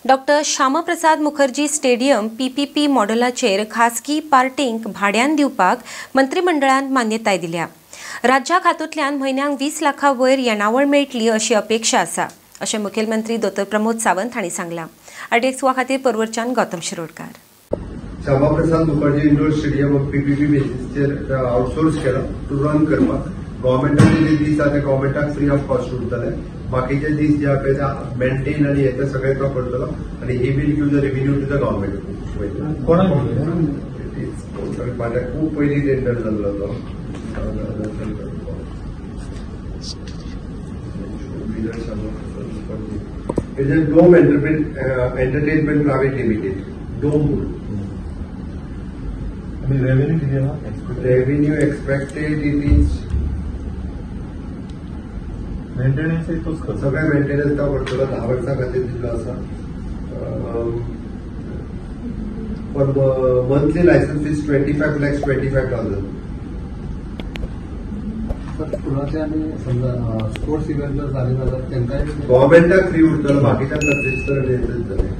Doctor Shyamaprasad Mukherjee stadium PPP मॉडेलाचेर खासगी पार्टींक भाड्यान दिवपाक मंत्रिमंडळान मान्यताय दिल्या. राज्याक हातूंतल्यान म्हयन्याक 20 लाखां वयर येणावळ मेळटली अशी अपेक्षा आसा अशें मुखेलमंत्री दोतोर प्रमोद सावंत हांणी सांगलां. आरडीएक्स खातीर परवरच्यान Gautam Shirodkar. Shyamaprasad Mukherjee indoor stadium PPP बेसीसचेर आउटसोर्स केला टू रन करपाक. गव्हर्मेंटाचे जे दीस आसा ते गव्हर्मेंटाक फ्री ऑफ कॉस्ट उरतले, बाकीचे दीस जे आहा ते मेंटेन आनी हे ते सगळे तो करतलो आनी he will give the revenue to the government. माझ्या खूप पयलीं टेंडर जाल्लो तो. It is Dome Entertainment Private Limited, Dome. आणि रेव्हेन्यू किती आहे? Revenue expected it is maintenance तोच खर्च, सगळे मेंटेनन्स तो करतलो. 10 वर्सां खातीर दिल्लो आसा. For monthly licence fees 25,25,000. स्कुलाचे आनी समजा स्पोर्ट्स इव्हेंट जर जाले जाल्यार तांकांय गव्हर्मेंटाक फ्री उरतलो, बाकीच्यांक रजिस्टर जालें.